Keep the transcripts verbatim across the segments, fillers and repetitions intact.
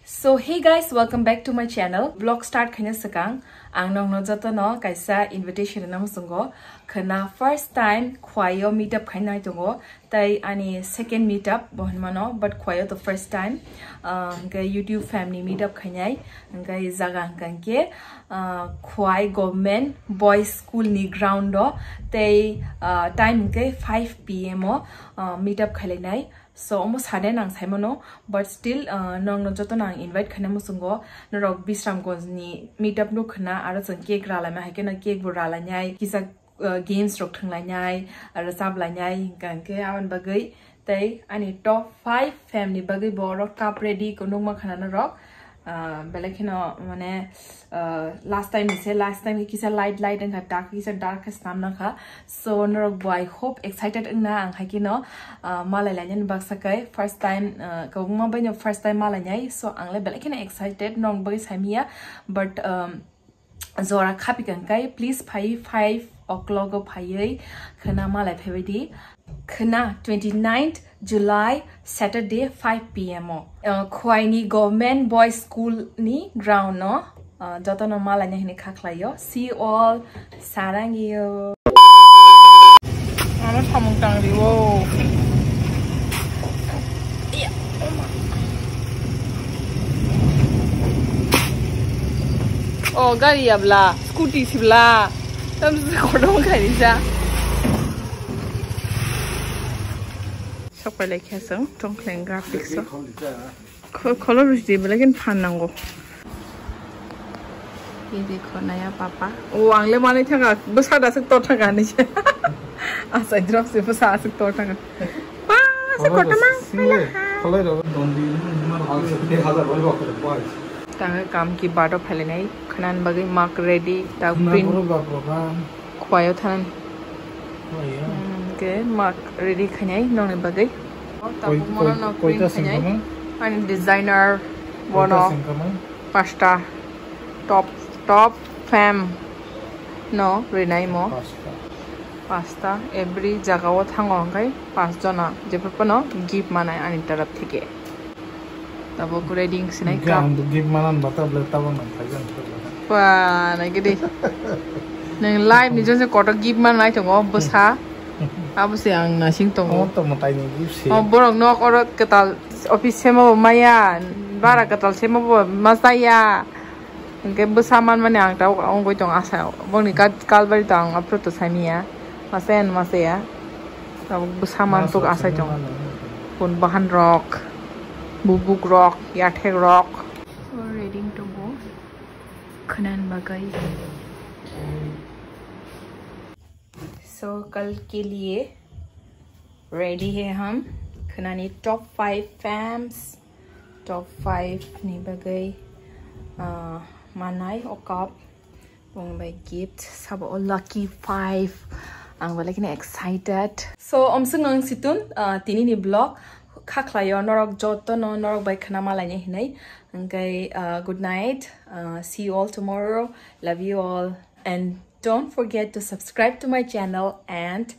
So hey guys, welcome back to my channel. Vlog start khaina swkang ang nokno jotono kaisa invitation rwna muchungo. Khwna first time Khwaio meet up khainai tongo. Tai ani second meet up bo hinmano, but Khwaio to first time. Ah, hwnkhe YouTube family meet up khainai. Hwnkhe jaga hwnkhe, ah, Khwai Government Boys School ni ground o. Tai, ah, time hwnkhe five P M o, ah, meet up khailainai. So omo sudden ang saimano, but still, ah, nokno jotono ang invite khaina muchungo. Norok Bisramganj ni meet up no khwna, aro chwng cake ralaima, hai kheno cake bo ralainai, kisa, ah, games rok thwnglainai, rwchap lainai, hwnkha hwnkhe aboni bagwi tei ani top five fam ni bagwi bo oro cup ready ko nukma khwna norok. Ah, belai kheno mane, ah, last time ni se, last time kisa light light wngkha, dark kisa dark khe snam nangkha. So norok bo I hope excited wngna ang hai kheno, ah, malai lainani baksa kai first time, ah, kwbangma bai no first time malai nai. So ang le belai kheno excited, nong bagwi saimia, but, um, jora khapi kang kai, please phai five o'clock o phaiwi khwna malai phaibai di. Khwna twenty ninth July, Saturday, five P M o, uh, Khwaini Government Boys School ni ground no, uh, jotono malaina hini kha khlaio. See you all, sarangio. Ano samung tang riwo. O gari ya bla, scooty si bla. Tam se kodo kani sa. Sok pai lai khe song, tong khleng graphics o. Kho-, kholo ruj di, belakin phan nango. Ye dekho naya papa. O, ang le manai thanga, bwsa da sik tor thanga ni se. Asai drop se bwsa asik tor thanga. Pa, se kotama. Tang kam ki bado phailinai, khwnan bagwi mak ready, ta print. Khwayo thanan. Hwnkhe mak ready khainai nokni bagwi. Tabuk mono nok print khainai. Ani designer bono pasta top, top fam no rinai mo. Pasta. Pasta, every jaga o thango hwnkhe pas jona jephru phano gift manai ani taraf theke. Tabuk reading sinai. Hwnkhe cup. Ang bo gift manan ba tablet tabang nang khaijak. Ba, naigidi. Nang live ni jose koto gift man nai tongo, bwsa. Abo se ang nasing tongo. Oh, to mwtai ni gift se. Oh, borok nok oro kwtal office sema bo maya, bara kwtal sema bo masaya. Hwnkhe bwsa man mani ang ta ongoi tong asa. Bongni kal-, kalbari to ang aphuru to saimanya. Masaya no masaya. Tabuk bwsa man tuk asai tong. Pun bahan rok, bubuk rok, yathek rok. So reading to go. Khwnan bagwi. So kal ke liye ready hai hum. Khwnani top five fams. Top five ni bagwi, ah, manai o cup. Bong bai gift sabo o lucky five. Ang belai kheno excited. So, omswk nang situn, ah, tini ni vlog. Kha khlaio norok joto no norok bai khwna malaini hinwi. Hwnkhe, ah, good night. Ah, see you all tomorrow. Love you all. And don't forget to subscribe to my channel and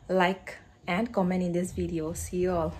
like and comment in this video. See you all.